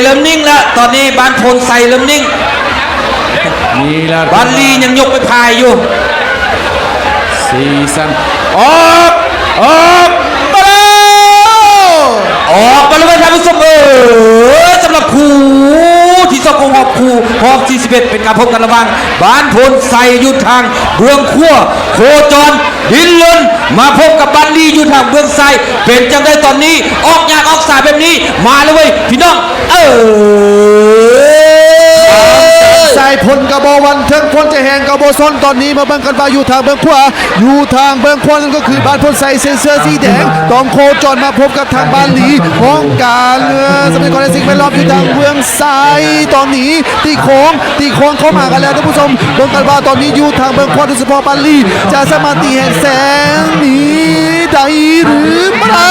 ເລີ່ມນິ່ງແລ້ວ ຕອນນີ້ບ້ານໂພນໄຊເລີ່ມນິ່ງ. ນີ້ລະ ບ້ານລີຍັງຍົກໄປພາຍຢູ່. ສີສັນ ອອກ ອອກມາແລ້ວ ອອກມາແລ້ວເວີ້ຍທ່ານຜູ້ຊົມເອີຍ. ສຳລັບຄູ່ທີສອງຂອງຮອບຄູ່ ຮອບທີສິບເອັດ ເປັນການພົບກັນລະຫວ່າງບ້ານໂພນໄຊຢູ່ທາງເບື້ອງຂວາ ໂຄຈອນ ດິນລົນ ມາພົບກັບບ້ານລີຢູ່ທາງເບື້ອງຊ້າຍ. ເປັນຈັ່ງໃດຕອນນີ້ ອອກຍາກອອກສາແບບນີ້ ມາເລີຍເວີ້ຍພີ່ນ້ອງເອີຍ. ສາຍຝົນກໍບໍ່ຫວັ່ນ ເຖິງຝົນຈະແຮງກໍບໍ່ສົນ. ຕອນນີ້ມາເບິ່ງກັນວ່າຢູ່ທາງເບື້ອງຂວາ ຢູ່ທາງເບື້ອງຂວານັ້ນກໍຄືບ້ານໂພນໄຊ ໃສ່ເສື້ອສີແດງ ຕ້ອງໂຄຈອນມາພົບກັບທາງບ້ານລີ ຫ້ອງການ ເອີ ຊັບພະຍາກອນ ແລະ ສິ່ງແວດລ້ອມຢູ່ທາງເບື້ອງຊ້າຍ. ຕອນນີ້ ຕີໂຄ້ງ ຕີໂຄ້ງເຂົ້າມາກັນແລ້ວທ່ານຜູ້ຊົມ. ເບິ່ງກັນວ່າຕອນນີ້ຢູ່ທາງເບື້ອງຂວາ ໂດຍສະເພາະບ້ານລີ ຈະສາມາດຕີໃຫ້ແຊງໜີໄດ້ຫຼືບໍ່ໄດ້.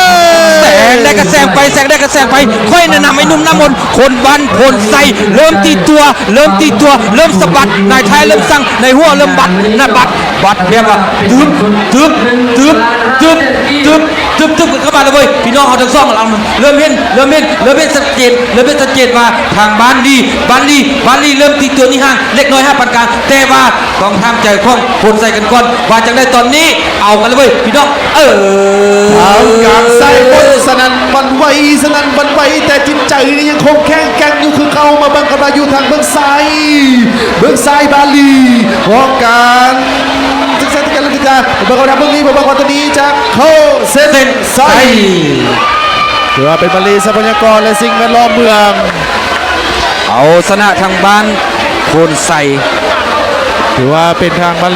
ແຊງໄດ້ກໍແຊງໄປ ແຊງໄດ້ກໍແຊງໄປ. ຂ້ອຍແນະນຳໄອ້ໜຸ່ມນ້ຳມົນ ຄົນບ້ານໂພນໄຊ ເລີ່ມຕີຕົວ ເລີ່ມຕີຕົວ ເລີ່ມສະບັດ ນາຍທ້າຍເລີ່ມສັ່ງ ນາຍຫົວເລີ່ມບັດ ນາຍບັດ ບັດແບບວ່າ ຕຶບ ຕຶບ ຕຶບ ຕຶບ ຕຶບ ຕຶບ ເຂົ້າມາແລ້ວເວີ້ຍ ພີ່ນ້ອງເຮົາທັງສອງລຳ ເລີ່ມເຫັນ ເລີ່ມເຫັນ ເລີ່ມເຫັນຊັດເຈນ ເລີ່ມເຫັນຊັດເຈນວ່າທາງບ້ານລີ ບ້ານລີ ບ້ານລີເລີ່ມຕີຕົວໜີຫ່າງເລັກນ້ອຍຫາປານກາງ ແຕ່ວ່າຕ້ອງຖາມໃຈຂອງໂພນໄຊກັນກ່ອນ ວ່າຈັ່ງໃດຕອນນີ້. ເອົາກັນເລີຍເວີ້ຍພີ່ນ້ອງເອີຍ. ທາງກາງໄຊບົນສະໜັ່ນຫວັ່ນໄຫວ ສະໜັ່ນຫວັ່ນໄຫວ ແຕ່ຈິດໃຈນີ້ຍັງຄົງແຂງແກ່ງຢູ່ຄືເກົ່າ. ມາເບິ່ງກັນວ່າຢູ່ທາງເບື້ອງຊ້າຍ ເບື້ອງຊ້າຍບ້ານລີ ຫ້ອງການ ສຶກສາທິການ ເບິ່ງເອົານຳເບິ່ງນີ້ ເບິ່ງວ່າຕອນນີ້ຈະເຂົ້າເສັ້ນໄຊ ຖືວ່າເປັນບ້ານລີຊັບພະຍາກອນ ແລະ ສິ່ງແວດລ້ອມເມືອງ ເອົາຊະນະທາງບ້ານໂພນໄຊ ຖືວ່າເປັນທາງບ້ານ